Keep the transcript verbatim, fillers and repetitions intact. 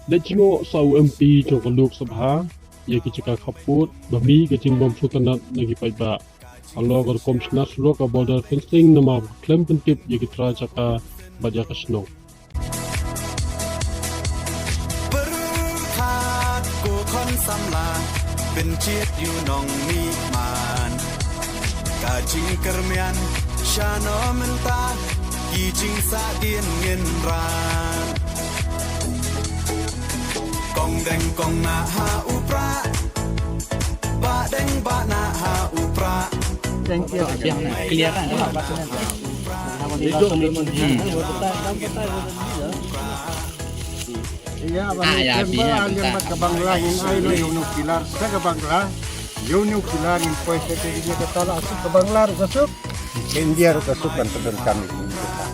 Leit jngoh sa u M P jong ka Lok Sabha ïa ki jaka khappud ba mih ka jingbym sngewtynnat na ki paidbah. Halor ka rukom shna surok ka border fencing namar khlem pyntip ïa ki trai jaka bad ïa ka shnong. Pyrkhat ko khon samla, pynjit ïa u nongmihman. Ka jingkyrmen shano mynta, ki jingsahdien ngin ran. Kong deng kong nah ha u prah, bah deng bah nah ha u prah. Thank you. Clear kan? Hmm. Ïa, ba Ah, ïa, kan ba phi, ah, angin bad ka Bangla ngin ai noh ïa u nuclear sa ka Bangla. Ïa u nuclear ngin poi sa ka India, kata la suk ka Bangla ruh ka suk. India ruh ka suk, kan pyndonkam ïa u nuclear.